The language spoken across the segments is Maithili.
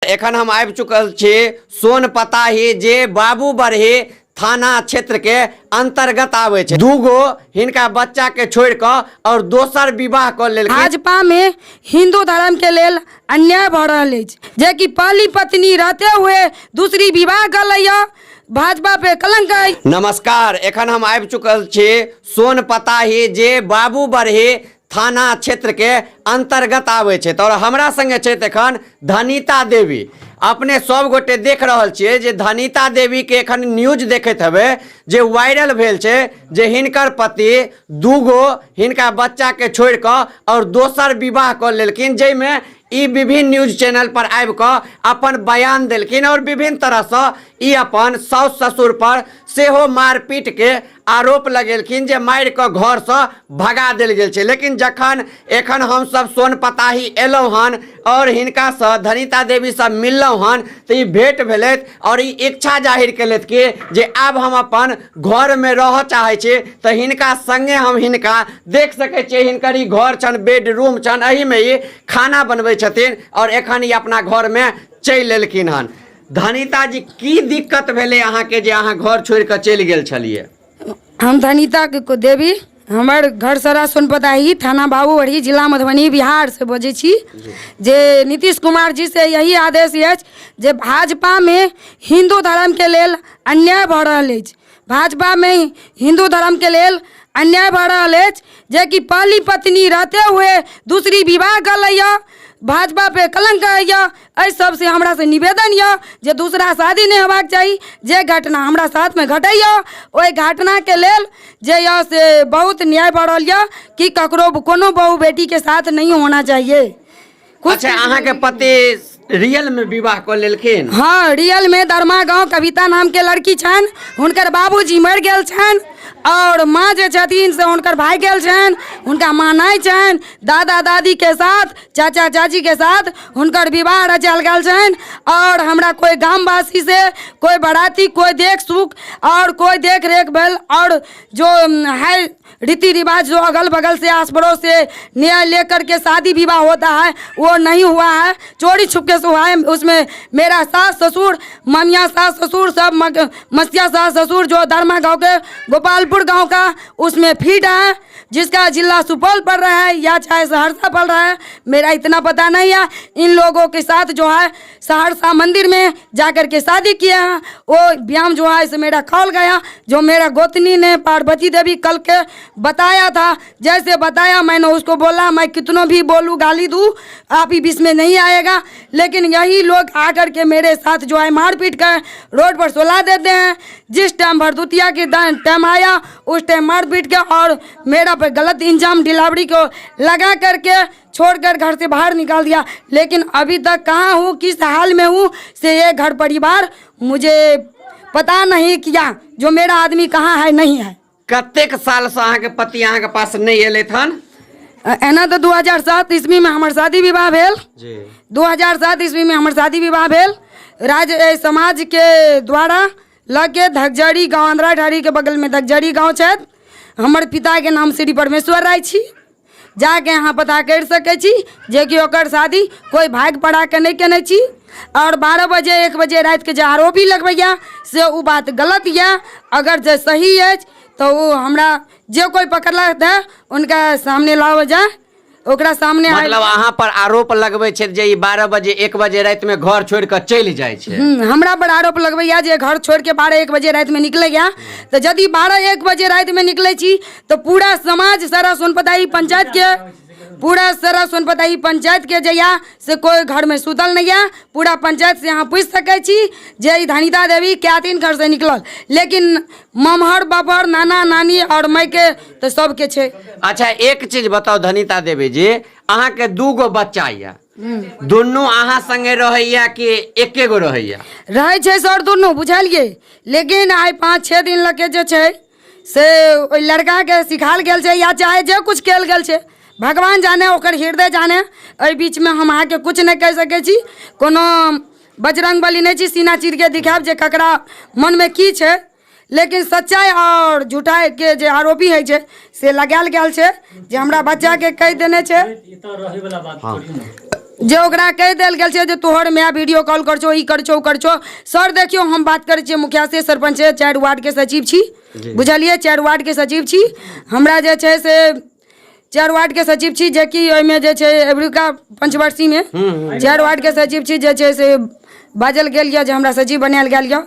एखन हम आबि चुकल छी सोन पताही जे बाबू बरही थाना क्षेत्र के अंतर्गत आबै छै। दूगो हिनका बच्चा के छोड़ि कऽ और दोसर विवाह कऽ लेलखिन। भाजपा में हिंदू धर्म के लेल अन्याय भऽ रहल अछि, जेकि पहली पत्नी रहते हुए दूसरी विवाह कऽ लैया, भाजपा पे कलंक अछि। नमस्कार, एखन हम आबि चुकल छी सोन पताही जे बाबू बरही थाना क्षेत्र के अंतर्गत आबै छै। तऽ हमरा संगे छथि एखन धनिता देवी। अपने सब गोटे देख रहल छियै जे धनिता देवी के एखन न्यूज देखैत हेबै जे वायरल भेल छै जे हिनकर पति दूगो हिनका बच्चा के छोड़ि कऽ और दोसर विवाह कऽ लेलखिन, जाहिमे ई विभिन्न न्यूज चैनल पर आबि कऽ अपन बयान देलखिन और विभिन्न तरहसँ ई अपन साउस ससुर पर सेहो मारपीट के आरोप लगेलखिन जे मारि कऽ घरसँ भगा देल गेल छै। लेकिन जखन एखन हमसभ सोन पताही एलहुँ हन आओर हिनकासँ धनिता देवीसँ मिललहुँ हन तऽ ई भेंट भेलथि आओर ई इच्छा जाहिर केलथि कि जे आब हम अपन घरमे रहऽ चाहै छी। तऽ हिनका सङ्गे हम हिनका देख सकै छियै, हिनकर ई घर छनि, बेडरूम छनि, एहिमे ई खाना बनबै छथिन आओर एखन ई अपना घरमे चलि एलखिन हन। धनिता जी, की दिक्कत भेलै अहाँके जे अहाँ घर छोड़ि कऽ चलि गेल छलियै? हम धनिता देवी, हमर घर सरा सोनपताही, थाना बाबूबरही, जिला मधुबनी, बिहार से बजै छी। जे नीतीश कुमार जी से यही आदेश अछि जे भाजपामे हिन्दू धर्मके लेल अन्याय भऽ रहल अछि, भाजपामे हिन्दू धर्मके लेल अन्याय भऽ रहल अछि, जेकि पहली पत्नी रहते हुए दूसरी विवाह कऽ लैए, भाजपा पे कलंक होइए। एहि सबसँ हमरासँ निवेदन यऽ जे दूसरा शादी नहि हेबाक चाही। जे घटना हमरा साथमे घटैए ओहि घटनाके लेल जे यऽ से बहुत न्याय भऽ रहल यऽ कि ककरो कोनो बहु बेटीके साथ नहीं होना चाहिए। कुछ अच्छा, अहाँके पति रियल में विवाह कऽ लेलखिन? हाँ, रियल में दरमा गांव कविता नाम के लड़की छनि, हुनकर बाबूजी मरि गेल छनि और माँ जे छथिन से हुनकर भाई गेल छनि, हुनका माँ नहि छनि। दादा दादी के साथ, चाचा चाची के साथ हुनकर विवाह रचायल गेल छनि और हमरा कोई गामवासी से कोई बराती, कोई देख सुख और कोई देख रेख भेल और जो है रीति रिवाज जो अगल बगल से आस पड़ोस से न्याय लेकर के शादी विवाह होता है वो नहीं हुआ है, चोरी छुपके से हुआ है। उसमें मेरा सास ससुर, ममिया सास ससुर सब, मसिया सास ससुर जो धर्मा गांव के गोपालपुर गांव का उसमें फिट है, जिसका जिला सुपौल पड़ रहा है या चाहे सहरसा पड़ रहा है, मेरा इतना पता नहीं है। इन लोगों के साथ जो है सहरसा मंदिर में जा कर के शादी किए हैं। वो व्यायाम जो है इसे मेरा खोल गया, जो मेरा गोतनी ने पार्वती देवी कल के बताया था, जैसे बताया मैंने उसको बोला मैं कितनों भी बोलूँ गाली दूँ आप ही बीच में नहीं आएगा, लेकिन यही लोग आकर के मेरे साथ जो है मारपीट कर रोड पर सुला देते हैं। जिस टाइम भरदुतिया के टाइम आया उस टाइम मारपीट के और मेरा पे गलत इंजाम डिलावरी को लगा करके छोड़कर घर से बाहर निकाल दिया। लेकिन अभी तक कहाँ हूँ, किस हाल में हूँ से ये घर परिवार मुझे पता नहीं किया जो मेरा आदमी कहाँ है नहीं है। कतेक साल से अहाँके पति अहाँके पास नहि एलथि हन? एना तऽ 2007 ईस्वीमे हमर शादी विवाह भेल जी। 2007 ईस्वीमे हमर शादी विवाह भेल। राज्य समाजके द्वारा लऽ के धकजरी गाँव, अंधरा ढारीके बगलमे धकजरी गाँव छथि। हमर पिताके नाम श्री परमेश्वर राय छी, जाके अहाँ पता करि सकै छी जेकि ओकर शादी कोइ भागि पड़ा कऽ नहि केने छी। आओर 12 बजे 1 बजे रातिके जे आरोपी लगबैए से ओ बात गलत यऽ। अगर जे सही अछि तऽ ओ हमरा जे कोइ पकड़लक हँ हुनका सामने लाओल जाय, ओकरा सामने आयल। मतलब अहाँ पर आरोप लगबै छै जे ई 12 बजे 1 बजे राति में घर छोड़ि कऽ चलि जाइ छै। हमरा पर आरोप लगबैया जे घर छोड़ि के 12 1 बजे राति में निकलैया। तऽ यदि 12 1 बजे राति में निकलै छी तऽ पूरा समाज सारा सोनपताही पंचायत के, पूरा सारा सोनपताही पंचायत के जहिया से कोई घर में सुतल नहीं है, पूरा पंचायत से अहाँ पूछि सकै छी जे ई धनिता देवी कए दिन घर से निकलल। लेकिन ममहर बफर नाना नानी और मायके तऽ सबके छै। अच्छा, एक चीज बताउ धनिता देवी जी, अहाँके 2 गो बच्चा यऽ, दुनू अहाँ संगे रहैया कि एके गो रहैया? रहै छै सर दुनू, बुझलियै। लेकिन आइ 5-6 दिन लऽ के जे छै से ओहि लड़काके सिखायल गेल छै या चाहे जे कुछ कयल गेल छै, भगवान जाने, ओकर हृदय जाने। एहि बीचमे हम अहाँके कुछ नहि कहि सकै छी। कोनो बजरंग बली नहि छी सीना चीरके दिखायब जे ककरा मनमे की छै। लेकिन सच्चाइ आओर झूठाइके जे आरोपी होइ छै से लगायल गेल छै जे हमरा बच्चाके कहि देने छै। जे ओकरा कहि देल गेल छै जे तोहर माय वीडियो कॉल कर छौ, ई कर छौ, ओ कर छौ। सर देखियौ, हम बात करै छियै मुखिया से, सरपंच से, 4 वार्डके सचिव छी, बुझलियै? 4 वार्डके सचिव छी। हमरा जे छै से 4 वार्डके सचिव छी, जेकि ओहिमे जे छै एबरुका पंचवर्षीमे 4 वार्डके सचिव छी। जे छै से बाजल गेल यऽ जे हमरा सचिव बनायल गेल यऽ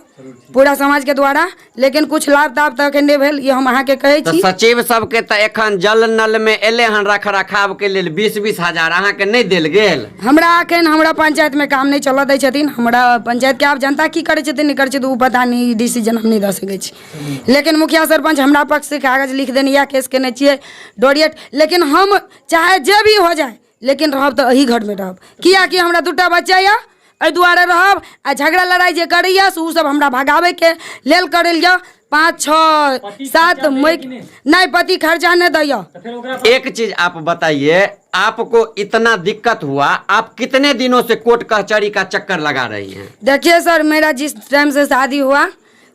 पूरा समाजके द्वारा, लेकिन कुछ लाभ ताभ तऽ एखन नहि भेल, ई हम अहाँके कहै तऽ छी। सचिव सबके तऽ एखन जल नल मे एलै हन रख रखाव के लेल 20-20 हजार, अहाँके नहि देल गेल? हमरा एखन हमरा पंचायतमे काम नहि चलऽ दै छथिन। हमरा पंचायतके आब जनता की करै छथिन, नहि करै छथिन, ओ पता नहि, ई डिसीजन हम नहि दऽ सकै छी। लेकिन मुखिया सरपञ्च हमरा पक्षसँ कागज लिख देने यऽ, केस केने छियै डोरियट। लेकिन हम चाहे जे भी हो जाए, लेकिन रहब तऽ एही घरमे रहब, किएकि हमरा दूटा बच्चा यऽ, एहि दुआरे रहब। आ झगड़ा लड़ाइ जे करैए से ओसभ हमरा भगाबैके लेल करैए। 5 6 7 मई नहि, पति खर्चा नहि दैए। एक चीज आप बताइए, आपको इतना दिक्कत हुआ, आप कितने दिनों से कोर्ट कचहरी का चक्कर लगा रही हैं? देखिए सर, मेरा जिस टाइम से शादी हुआ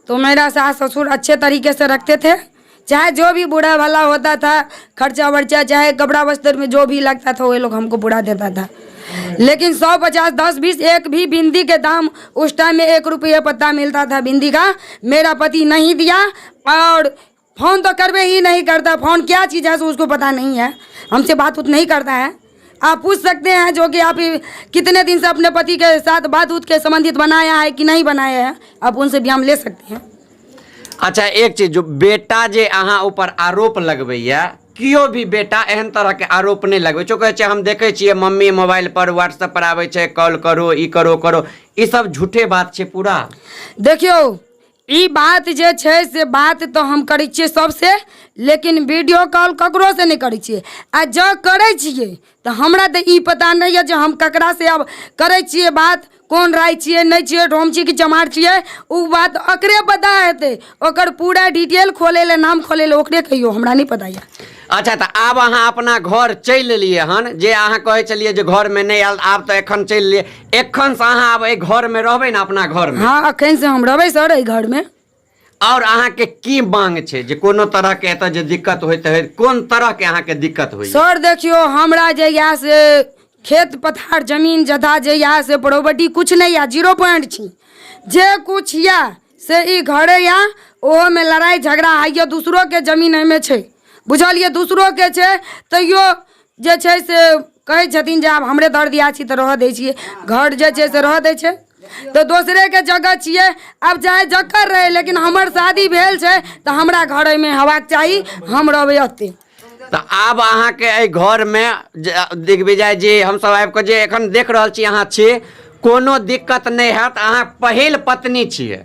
तो मेरा सास ससुर अच्छे तरीके से रखते थे। चाहे जो भी बुरा भला होता था, खर्चा वर्चा चाहे कपड़ा वस्त्र में जो भी लगता था, वो लोग हमको पूरा देता था। लेकिन 100 50 10 20 एक भी बिंदी के दाम उस टाइम में 1 रुपये पत्ता मिलता था बिंदी का, मेरा पति नहीं दिया। और फोन तो करवे ही नहीं करता, फोन क्या चीज़ है सो उसको पता नहीं है, हमसे बात उत नहीं करता है। आप पूछ सकते हैं जो कि आप कितने दिन से अपने पति के साथ बात उत के संबंधित बनाया है कि नहीं बनाया है, आप उनसे भी हम ले सकते हैं। अच्छा, एक चीज, जो बेटा जे अहाँ ऊपर आरोप लगबैया, केओ भी बेटा एहन तरह के आरोप नहि लगबै छै। ओ कहै छै हम देखै छियै मम्मी मोबाइल पर व्हाट्सएप पर आबै छै, कॉल करो, ई करो करो, ई सब झूठे बात छै पूरा? देखियौ, ई बात जे छै से बात तऽ हम करै छियै सबसे, लेकिन वीडियो कॉल ककरोसँ नहि करै छियै। आ जँ करै छियै तऽ हमरा तऽ ई पता नहि यऽ जे हम ककरासँ आब करै छियै बात, कोन राय छियै, नहि छियै, डोम छियै कि चमार छियै, ओ बात ओकरे पता हेतै। ओकर पूरा डिटेल खोलै लए, नाम खोलै लए ओकरे कहियौ, हमरा नहि पता यऽ। अच्छा, तऽ आब अहाँ अपना घर चलि एलियै हन, जे अहाँ कहै छलियै जे घरमे नहि आयल, आब तऽ एखन चलि एलियै, एखनसँ अहाँ आब एहि घरमे रहबै ने, अपना घरमे? हँ, एखनसँ हम रहबै सर एहि घरमे। आओर अहाँके की मांग छै जे कोनो तरहके एतऽ जे दिक्कत होइत है, कोन तरहके अहाँके दिक्कत होइए? सर देखियौ, हमरा जे यए से खेत पथार जमीन जथा जे यए से प्रॉपर्टी कुछ नहि यए, जीरो पॉइंट छी। जे कुछ यए से ई घरे यए, ओहोमे लड़ाइ झगड़ा होइए। दूसरोके जमीन एहिमे छै, बुझलियै? दूसरोके छै, तैयो जे छै से कहै छथिन जे आब हमरे दर दिया छी तऽ रहऽ दै छियै। घर जे छै से रहऽ दै छै तऽ दोसरेके जगह छियै। आब चाहे जकर रहै, लेकिन हमर शादी भेल छै तऽ हमरा घर एहिमे हेबाक चाही, हम रहबै एतै। तऽ आब अहाँके एहि घरमे दिग्विजय जी हमसभ आबि कऽ जे एखन देख रहल छी अहाँ छी, कोनो दिक्कत नहि हैत। अहाँ पहिल पत्नी छियै,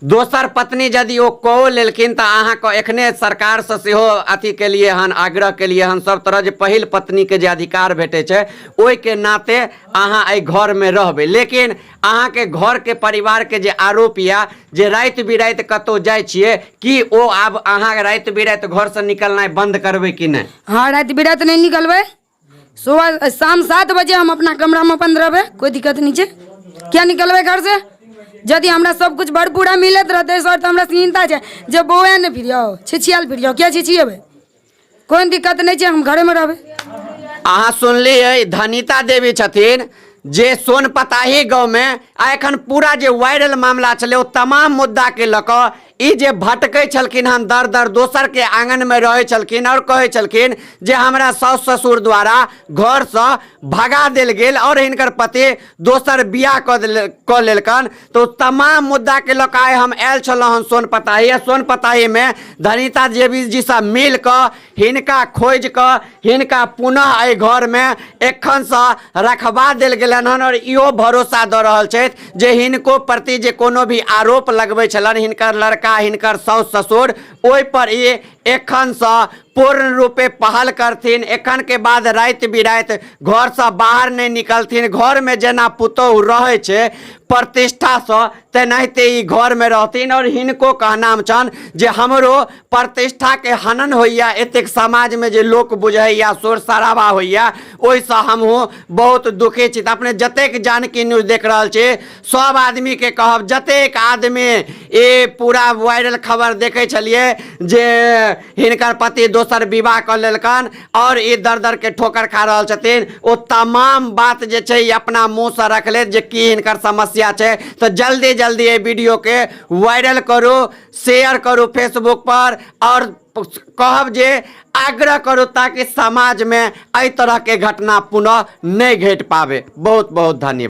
दोसर पत्नी यदि ओ कओ लेलखिन तऽ अहाँके एखने सरकारसँ सेहो अथी केलियै हन, आग्रह केलियै हन सब तरह जे पहिल पत्नीके जे अधिकार भेटै छै ओहिके नाते अहाँ एहि घरमे रहबै। लेकिन अहाँके घरके परिवारके जे आरोप यऽ जे राति बिराति कतहु जाइ छियै, की ओ आब अहाँ राति बिराति घरसँ निकलनाइ बन्द करबै कि नहि? हँ, राति बिराति नहि निकलबै। सुबह शाम 7 बजे हम अपना कमरामे बन्द रहबै, कोइ दिक्कत नहि छै। किया निकलबै घरसँ? यदि हमरा सब कुछ भरपूरा मिलैत रहतै सर, तऽ हमरा चिन्ता छै जे बौआ नहि फिरियौ, छिछियाल फिरियौ, किया छिछिएबै? कोइ दिक्कत नहि छै, हम घरेमे रहबै। अहाँ सुनलियै, धनिता देवी छथिन जे सोन पताही गाँवमे आ एखन पूरा जे वायरल मामला छलै ओ तमाम मुद्दाके लऽ कऽ ई जे भटकै छलखिन हन, दर दर दोसरके आङनमे रहै छलखिन आओर कहै छलखिन जे हमरा साउस ससुर द्वारा घरसँ भगा देल गेल आओर हिनकर पति दोसर बियाह कऽ लेलकनि। तऽ ओ तमाम मुद्दाके लऽ कऽ आइ हम आयल छलहुँ हन सोन पताही, आ सोन पताहीमे धनिता देवी जीसँ मिल कऽ हिनका खोजि कऽ हिनका पुनः एहि घरमे एखनसँ रखबा देल गेलनि हन। आओर इहो भरोसा दऽ रहल छथि जे हिनको प्रति जे कोनो भी आरोप लगबै छलनि हिनकर लड़का, हिनकर साउस ससुर, ओहिपर ई एखनसँ पूर्ण रूपे पहल करथिन। एखनके बाद राति बिराति घरसँ बाहर नहि निकलथिन, घरमे जेना पुतोहु रहै छै प्रतिष्ठासँ तेनाहिते ई घरमे रहथिन। आओर हिनको कहनाम छनि जे हमरो प्रतिष्ठाके हनन होइए, एतेक समाजमे जे लोक बुझैए, शोर शराबा होइए, ओहिसँ हमहूँ बहुत दुखी छी। तऽ अपने जतेक जानकी न्यूज देख रहल छी सब आदमीके कहब, जतेक आदमी ई पूरा वायरल खबर देखै छलियै जे हिनकर पति दोसर विवाह कऽ लेलकनि आओर ई दर दर के ठोकर खा रहल छथिन, ओ तमाम बात जे छै ई अपना मुँहसँ रखले जे की हिनकर समस्या छै। तऽ जल्दी जल्दी एहि वीडियोके वायरल करू, शेयर करू फेसबुक पर आओर कहब जे आग्रह करू ताकि समाजमे एहि तरहके घटना पुनः नहि घटि पाबै। बहुत बहुत धन्यवाद।